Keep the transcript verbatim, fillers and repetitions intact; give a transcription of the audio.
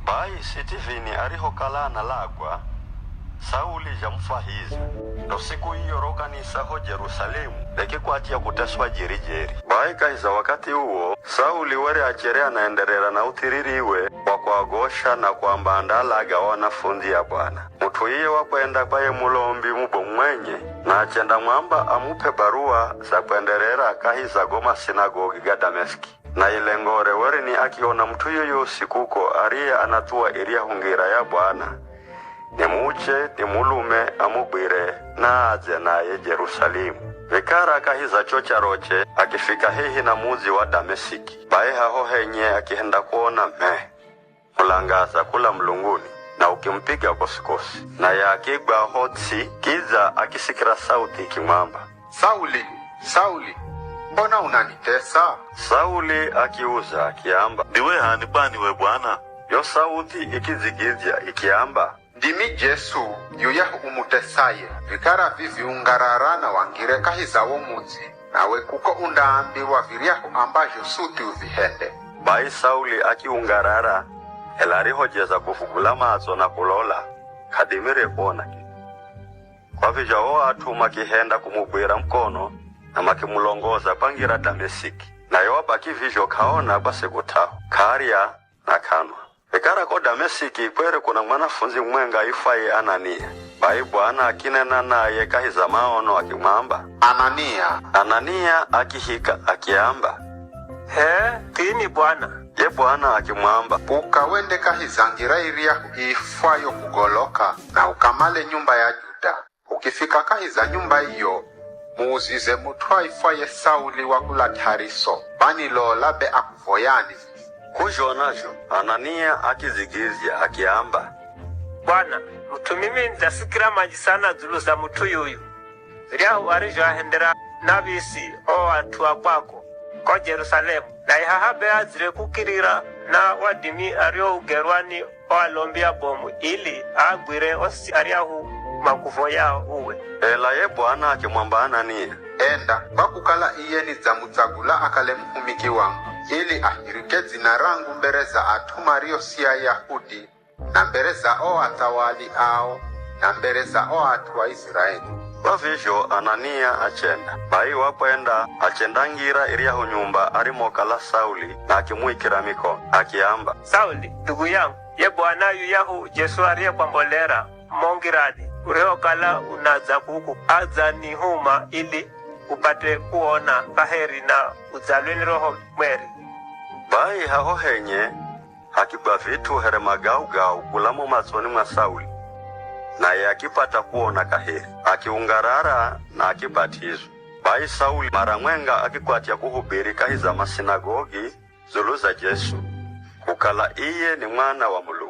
Bai Sitivini arihokala analagwa, Sauli zhamufwahiza. Ndo siku iyo ro kanisa ho Jerusalemu rikikwatya kuteswa jeri-jeri. Bai kahi za wakathi uwo, Sauli were achere anaenderera na uthiririwe wa kuagosha na kuamba andaalaga o anafundzi a Bwana. Mut'u iye wakwenda kwa ye mulombi mubomu mwenye, na achendamwamba amup'e baruwa za kwenderera kahi za go masinagogi ga Damesiki. Na ilengore were ni akiona mut'u yoyosi kuko ariye anathuwa iryahu ngira ya Bwana, nimuche, nimulume, amugwire, na adze naye Jerusalemu. Vikara kahi za cho charoche akifika hehi na mudzi wa Damesiki, bai haho henye akihenda kuona mhe, mulangaza kula mulunguni, na ukimupiga kosi-kosi. Naye akigwa ho ts'i, kidza akisikira sauthi ikimwamba, "Sauli, Sauli, mbona unanitesa?" Sauli akiuza akiamba, "Ndiwe h'ani kwani we Bwana?" Yo sauthi ikidzigidzya ikiamba, "Ndimi Jesu, yuyahu umutesaye. Vikara vivi ungarara na wangire kahi za wo mudzi, nawe kuko undaambirwa viryahu ambazho suthi uvihende." Bai Sauli akiungarara, ela arihojeza kuvugula matso na kulola, k'adimire kuona kit'u. Kwa vizho o at'u makihenda kumugwira mukono na makimulongoza kwangira Damesiki. Naye wabaki vizho k'aona kwa siku t'ahu, k'arya na k'anwa. Vikara ko Damesiki kwere kuna mwanafundzi mumwenga aifwaye Anania. Bai Bwana akinena naye kahi za maono akimwamba, "Anania." Anania akihika akiamba, "H'e, thini Bwana." Ye Bwana akimwamba, "Uka wende kahi za ngira iryahu iifwayo Kugoloka, na ukamale nyumba ya Juda. Ukifika kahi za nyumba iyo, muuzize mut'u aifwaye Sauli wa kula T'ariso, kwani lola be akuvoyani vivi." K'uzhona zho, Anania akidzigidzya akiamba, "Bwana, mut'u mimi nidzasikira manji sana dzulu za mut'u yuyu, viryahu arizhoahendera nav̱isi o at'u a kwako ko Jerusalemu, naye haha be adzire kukirira na wadimi ariougerwa ni o alombi abomu ili aagwire osi aryahu makuvoyao uwe." Ela ye Bwana akimwamba Anania, "Enda, kwa kukala iye nidzamutsagula akale muhumiki wangu, ili ahirike dzina rangu mbere za at'u mario si Ayahudi, na mbere za o athawali ao, na mbere za o at'u a Iziraeli." Kwa vizho Anania achenda. Bai wakwenda, achendangira iryahu nyumba arimokala Sauli, na akimuikira mikono, akiamba, "Sauli, ndugu yangu, ye Bwana yuyahu Jesu ariyekwambolera mo ngirani urihokala unadza kuku, adzanihuma ili upate kuona kaheri na udzalwe ni Roho Mweri." Bai haho henye hakigwa vit'u here magaugau kula mo matsoni mwa Sauli, naye akipata kuona kaheri, akiungarara na akibat'izwa. Bai Sauli mara mwenga akikwatya kuhubiri kahi za masinagogi dzulu za Jesu, kukala iye ni Mwana wa Mulungu.